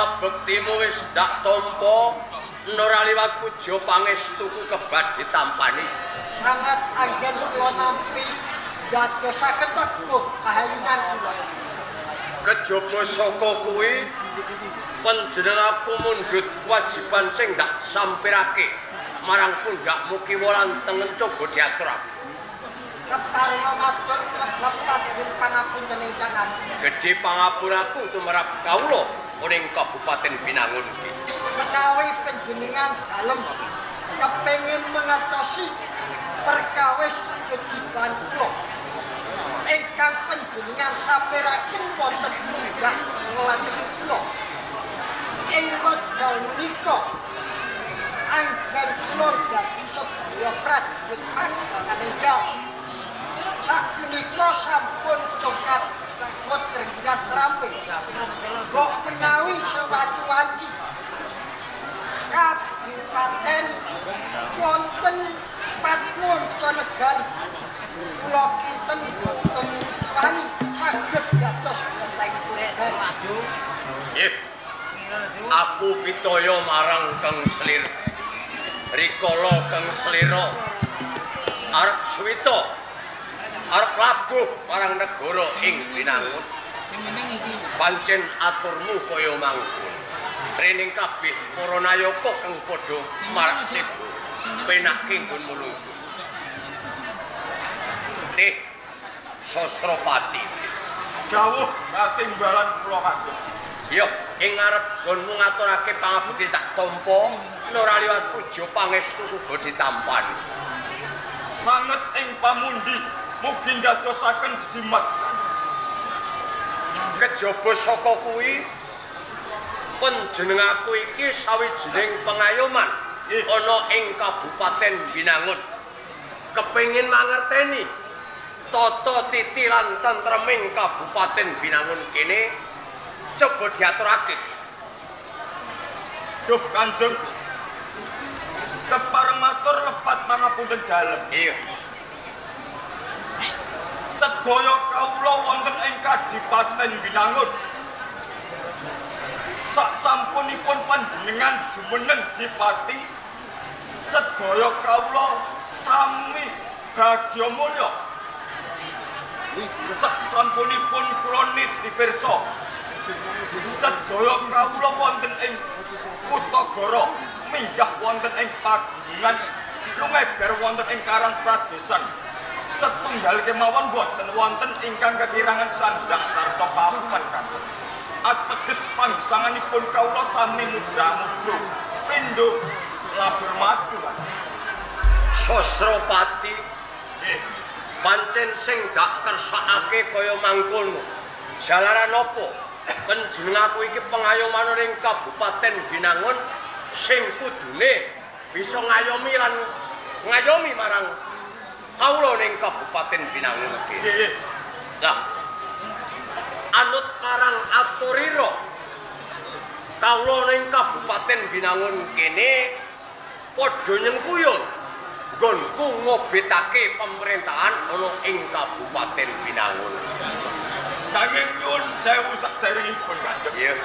Pangabektimu wis dak tampa, ora liwat puja pangestuku kebat ditampani. Sangat anggen kula nampi dadosaken teguh kahayunan kula. Kejaba saka kuwi panjenenganku mundhut kewajiban sing dak sampirake marang pundhakmu kiwa lan tengen coba diaturake. Keparenga matur lepat pangapunten ingkang agung. Gedhe pangapuraku tumrap kawula ning Kabupaten Binangun iki. Menawi panjenengan dalem kepengin mangertosi perkawis jejiban kula ingkang panjenengan sampiraken wonten munggah nglansi kula ing wekdal menika, anggen kula dadi sedaya prajurit Pajangan enggal sapunika sampun congkat cakut rengginas terampil. Kok menawi sewanci-wanci kabupaten wonten patmanca negari kula kinten boten ngucewani saged dados bestengipun negari. Nggih. Aku pitaya marang Kang Selir. Rikala Kang Selira arep suwita, arep labuh marang negara ing Binangun. Pancen aturmu kaya mangkono. Rening kabeh para nayaka kang padha marak sebo. Penake nggonmu lungguh. Teh Sasrapati. Dawuh katimbalan kula, Kanjeng. Yo, ing ngarep nggonmu ngaturake pangabekti tak tampa, ora liwat puja pangestu uga ditampani. Sanget ing pamundi mugi ndadosaken jejimat. Kejaba saka kuwi panjenengaku iki sawijining pengayoman ana ing Kabupaten Binangun. Kepengin mangerteni tata titi lan tentreming Kabupaten Binangun kene coba diaturake. Duh, Kanjeng. Kepareng matur lepat pangapunten dalem. Iya. Sedaya kawula wonten ing Kadipaten Binangun. Sak sampunipun panjenengan jumeneng dipati, sedaya kawula sami bagya mulya. Sak sampunipun kula niti pirsa, sedaya kawula wonten ing Kutagara minggah wonten ing pagunungan lumeber wonten ing Karang Pradesan. Setunggal kemawon boten wonten ingkang kekirangan sandang sarta papan, Kanjeng. Ateges panggesanganipun kawula sami mudra-mudra pindho labur madu, Kanjeng. Sasrapati, Nggih. pancen sing dak kersakake kaya mangkono. Jalaran apa? Panjenengaku iki pengayoman ning Kabupaten Binangun sing kudune bisa ngayomi lan ngayomi marang kawula ning Kabupaten Binangun iki. Nggih. Lah, anut marang aturira kawula ning Kabupaten Binangun kene padha nyengkuyung nggonku ngobetake pemerintahan ana ing Kabupaten Binangun. Nanging nyuwun sewu saderengipun, Kanjeng. Iya.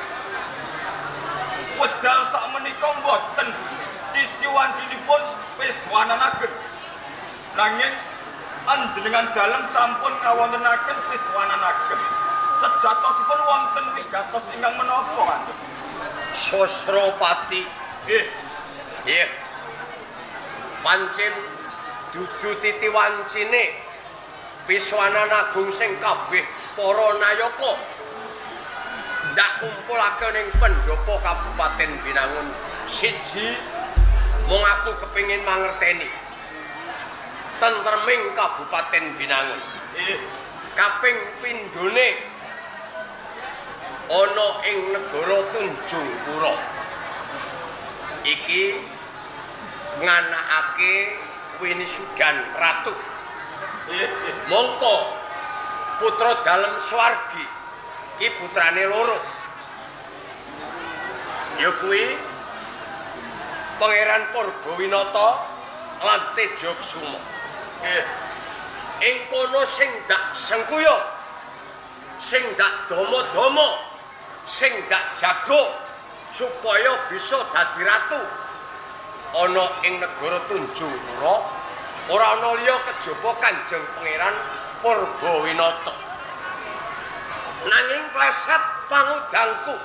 Wedal sakmenika mboten cici wancinipun peswanan ageng. Nanging panjenengan dalem sampun ngawontenaken peswanan ageng. Sejatosipun wonten wigatos ingkang menapa, Kanjeng? Sasrapati. Nggih. Iya. Pancen dudu titi wancine Piswanan Agung sing kabeh para nayaka ndak kumpulake ning pendopo Kabupaten Binangun. Siji, mung aku kepengin mangerteni tentreming Kabupaten Binangun. Nggih. Kaping pindhone ana ing negara Tunjungpura. Iki nganakake Winisudan Ratu. Nggih, nggih. Mongko putra dalem swargi iki putrane loro. Ya kuwi Pangeran Purbawinata lan Tejakusuma. Nggih. Ing kono sing dak sengkuyung, sing dak dama-dama, sing dak jago supaya bisa dadi ratu ana ing negara Tunjungpura ora ana liya kejaba Kanjeng Pangeran Purbawinata. Nanging pleset pangudangku.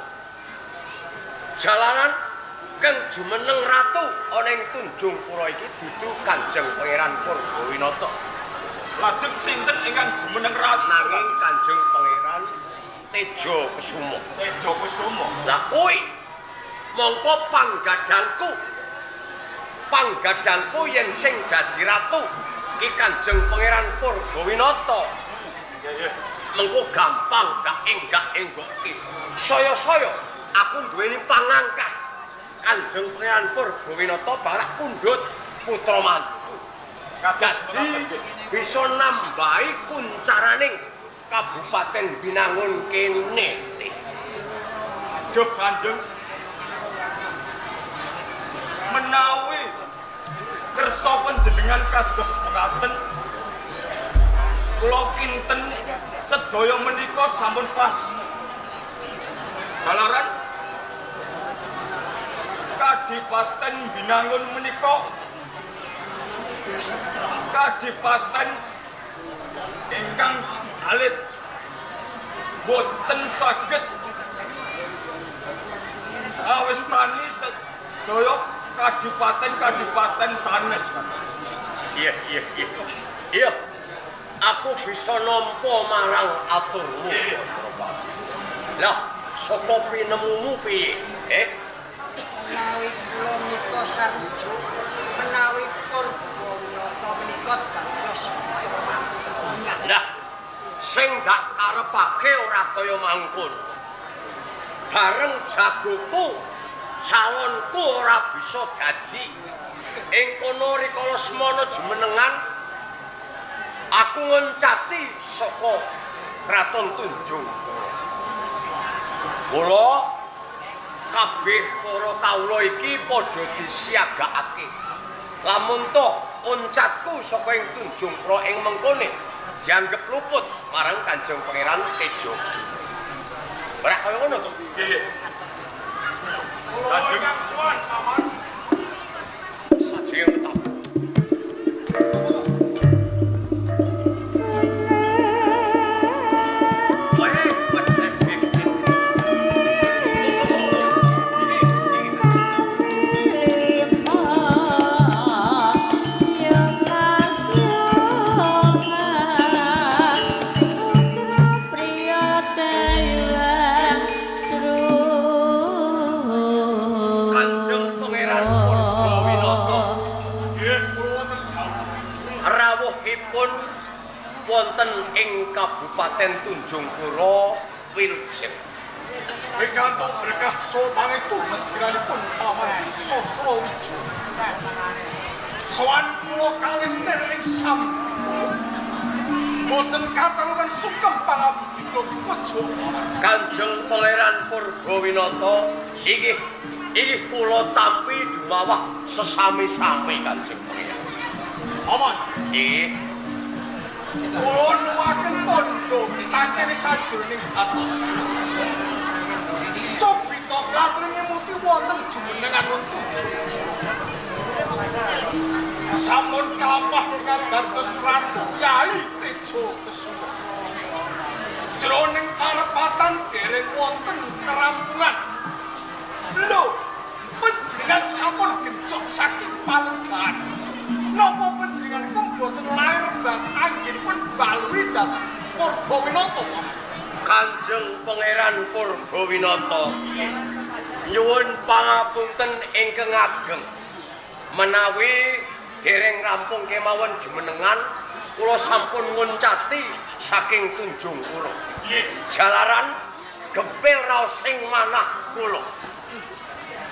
Jalaran kang jumeneng ratu ana ing Tunjungpura iki dudu Kanjeng Pangeran Purbawinata. Lajeng sinten ingkang jumeneng ratu? Nanging Kanjeng Pangeran Tejo Kusumo. Tejo Kusumo. Lah kuwi mongko panggadangku. Panggadangku yen sing dadi ratu ki Kanjeng Pangeran Purbawinata. Nggih. Mengko gampang gak enggak-enggokke. Saya-saya aku duweni pangangkah. Kanjeng Pangeran Purbawinata barak pundhut putra mantu. Kados bisa nambahi kuncaraning Kabupaten Binangun kene. Duh Kanjeng, menawi kersa panjenengan kados mekaten, kula kinten sedaya menika sampun pas. Jalaran Kadipaten Binangun menika kadipaten ingkang alit boten saged awistani sedaya kadipaten-kadipaten sanes. Iya, iya, iya. Iya. Aku bisa nampa marang aturmu. Lah, saka pinemumu piye? Menawi kula menika sarujuk menawi Purbawinata menika dados putra mantu. Lah, sing dak karepake ora kaya mangkono. Bareng jagoku, calonku ora bisa dadi. Ing kono rikala semana jumenengan aku ngencati saka Kraton Tunjungpura. Mula kabeh para kawula iki padha disiagakake. Lamun toh oncatku saka ing Tunjungpura ing mengkone dianggep luput marang Kanjeng Pangeran Tejo. Ora kaya ngono to? Nggih. Kanjeng suwan paman. Sajeng tetap. Wonten ing Kabupaten Tunjungpura wilujeng. Pikantuk berkah saha pangestu panjenenganipun Paman Sasrawijaya. Sowan kula kalister ing sampun boten katalungan sungkem pangabdi kula dikojo. Kanjeng Pangeran Purbawinata inggih inggih kula tampi dumawah sesami-sami Kanjeng Pangeran. Paman inggih kula nuwaken tandha takene sajroning atos. Cobita katur ngemuti wonten jumenengan tujuh. Sampun kampah kados Ratu Yai Tejo Kesuma. Jroning parepatan dereng wonten kerampungan. Lho, panjenengan sampun genjot saking palenggahan. Napa panjenengan mboten lair anggenipun balwi dhateng Purbawinata? Kanjeng Pangeran Purbawinata, nyuwun pangapunten ingkang ageng. Menawi dereng rampung kemawon jumenengan, kula sampun nguncati saking Tunjungpura. Jalaran gempil raosing manah kula.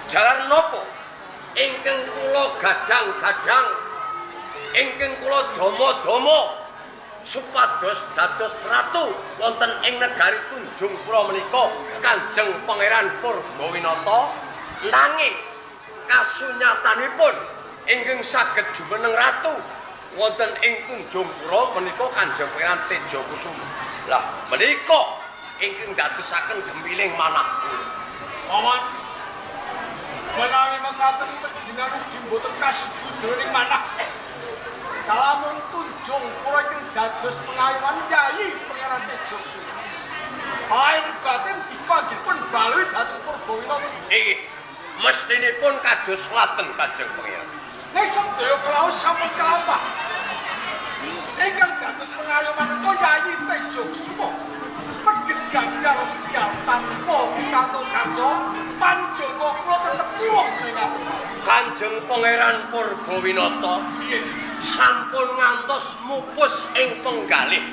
Jalaran napa? Ingkang kula gadang-gadang, ingkang kula dama-dama supados dados ratu wonten ing negari Tunjungpura menika Kanjeng Pangeran Purbawinata, nanging kasunyatanipun ingkang saged jumeneng ratu wonten ing Tunjungpura menika Kanjeng Pangeran Tejo Kusuma. Lah menika ingkang dadosaken gempiling manah kula. Paman, Menawi mekaten panjenengan ugi mboten kasetuju ing manah. Kalamun Tunjung Pura ingkang dados pengayoman Yayi Pangeran Tejokusuma. Lahir batin dipanggilipun balui dhateng Purbawinata. Inggih, mestinipun kados ngaten Kanjeng Pangeran. Nek sedaya kelaus sampun kelampah. Ingkang dados pengayoman menika Yayi Tejokusuma. Teges Ganjar wekdal tanpa pikantuk karya panjangka kula tetep puwung ing ngaten. Kanjeng Pangeran Purbawinata sampun ngantos mupus ing penggalih.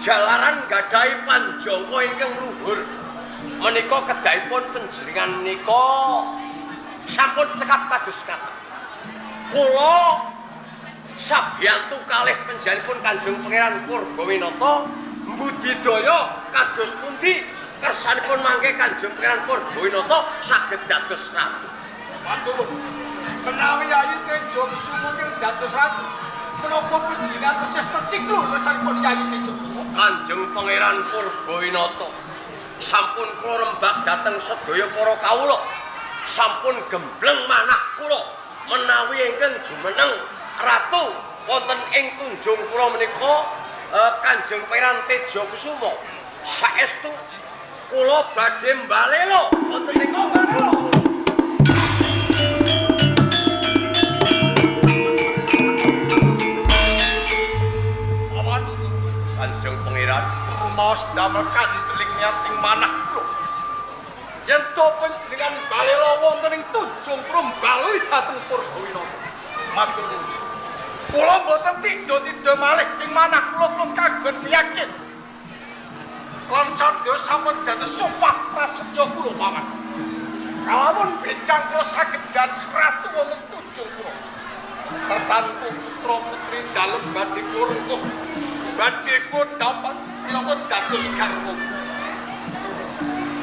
Jalaran gadhahi panjangka ingkang luhur. Menika kedahipun panjenengan menika sampun cekap kados ngaten. Kula sabiyantu kalih panjenenganipun Kanjeng Pangeran Purbawinata mbudidaya kados pundi kersanipun mangke Kanjeng Pangeran Purbawinata saged dados ratu. Matur. Menawi Yayi Tejokusuma ingkang dados ratu, menapa panjenengan tesih ceciklu kersanipun Yayi Tejokusuma? Kanjeng Pangeran Purbawinata sampun kula rembak dhateng sedaya para kawula. Sampun gembleng manah kula menawi ingkang jumeneng ratu wonten ing Tunjung Pura menika Kanjeng Pangeran Tejokusuma. Saestu kula badhe mbalela wonten ing mbalela. Paman, Kanjeng Pangeran rumaos damel kandeling niat ing manah kula. Yen to panjenengan balela wonten ing Tunjung Pura mbalui dhateng Purbawinata. Matur nuwun. Kula mboten tidha-tidha malih ing manah kula kula kagungan piyakin. Lan sadaya sampun dados sumpah prasetya kula paman. Kalamun benjang kula saged dados ratu wonten Tunjung Pura. Tertantu putra putri dalem badhe kula rengkuh. Badhe kula dapat minangka dados garwa.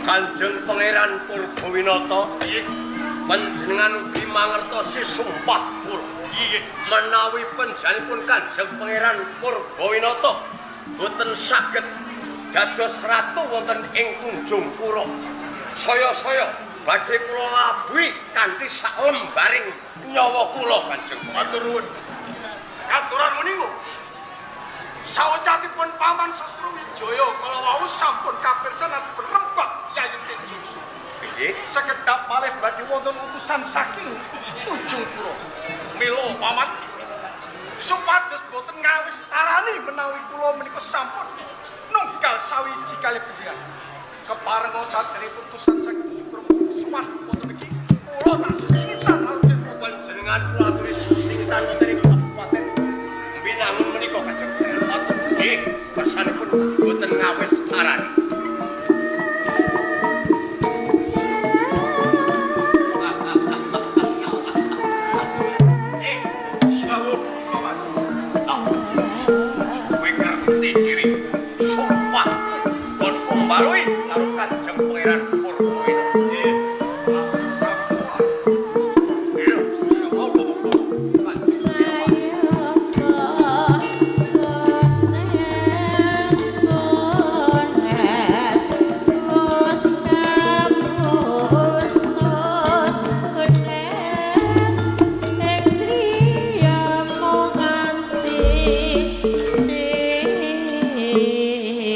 Kanjeng Pangeran Purbawinata, panjenengan ugi mangertosi sumpah kula. Menawi panjenenganipun Kanjeng Pangeran Purbawinata boten saged dados ratu wonten ing Tunjung Pura, saya-saya badhe kula labuhi kanthi salembaring nyawa kula Kanjeng. Matur nuwun. Katuran menika Sawetawipun Paman Sastrowijaya kala wau sampun kapirsan dipun rembak Yayi Tejokusuma. Nggih. Sekedhap malih badhe wonten utusan saking Tunjung Pura. Mila paman supados boten ngawis tarani menawi kula menika sampun nunggal sawiji kalih panjenengan. Keparenga saderenge utusan saking Tunjung Pura suwat wonten iki kula tak sesingitan karo panjenengan kula aturi sesingitan wonten ing Kabupaten Binangun menika Kanjeng Pangeran. Nggih, kersanipun boten ngawis tarani. Sawuh paman. Kowe ngerti ciri sumpah kon kumbalui karo Kanjeng Pangeran Purbawinata. Nggih. Iya, Kanjeng Pangeran.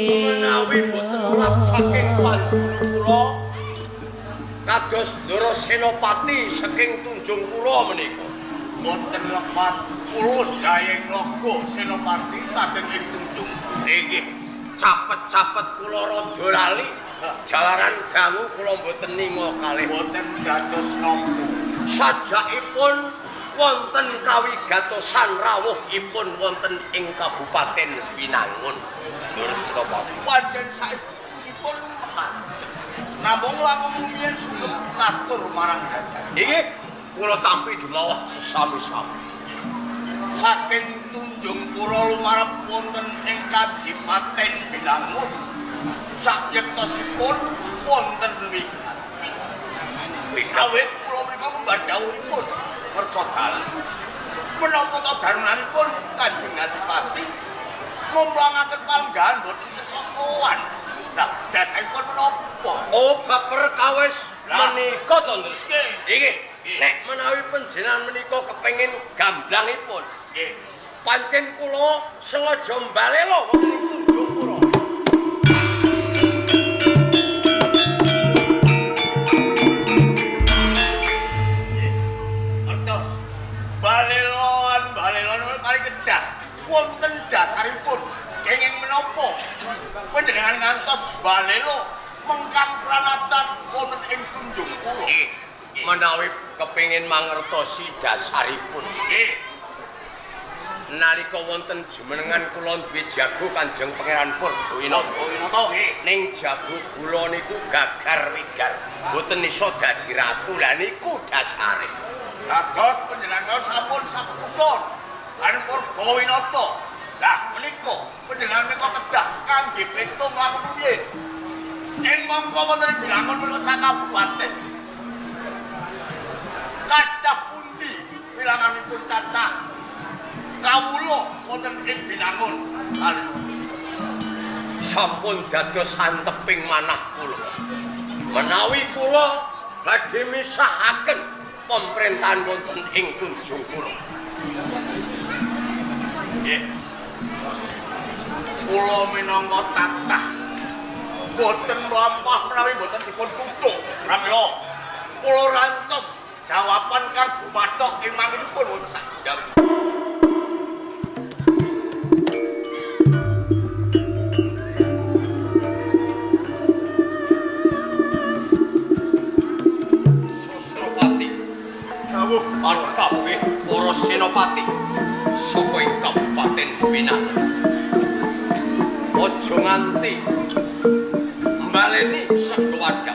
Menawi boten ora saking panjulu kula kados Ndara Senopati saking Tunjung Pura menika. Boten lepat kula Jayeng Logo Senopati saking ing Tunjung. Inggih, capet-capet kula rada lali jalaran dangu kula mboten ninga kalih. Boten dados napa. Sajakipun wonten kawigatosan rawuhipun wonten ing Kabupaten Binangun. Ndara Senopati. Pancen saestupun mekaten. Namung langkung rumiyin sugeng katur marang dadan. Inggih, kula tampi dumawah sesami-sami. Saking Tunjung Pura lumarep wonten ing Kadipaten Binangun. Sayektosipun wonten wigati. Awit kula menika mbadhawuhipun ngersa dalan. Menapa ta darunanipun Kanjeng Adipati ngumplangaken palenggahan boten kersa sowan. Lah dasaripun menapa? Oh, baper kawis Menika to, Ndus. Nggih. Nggih. Nek menawi panjenengan menika kepengin gamblangipun. Nggih. Pancen kula sengaja mbalela wonten ing Tunjungpura. Ngertos. Baleloan, baleloan kali kedah wonten dasaripun kenging menapa panjenengan ngantos balelo mengkang pranatan wonten ing Tunjungpura. Nggih. Menawi kepengin mangertosi dasaripun. Nggih. Nalika wonten jumenengan kula duwe jago Kanjeng Pangeran Purbawinata. Winata nggih. Ning jago kula niku gagar wigar. Mboten iso dadi ratu. Lah niku dasare. Dados panjenengan sampun saputon lan Purbawinata. Lah menika panjenengan menika kedah kangge pesta mlaku piye? Ing mongko wonten ing Binangun menika sakabupaten. Kadah pundi wilanganipun cacah kawula wonten ing Binangun. Sampun dados anteping manah kula. Menawi kula badhe misahaken pemerintahan wonten ing Tunjungpura. Nggih. Kula minangka cacah boten mlampah menawi boten dipun tutuk. Pramila kula rantos jawaban kang gumathok ing manginipun wonten sak Jawi. Sosropati Dawuh lan kabeh para senopati saka ing Kabupaten Binangun. Aja nganti mbaleni sekeluarga.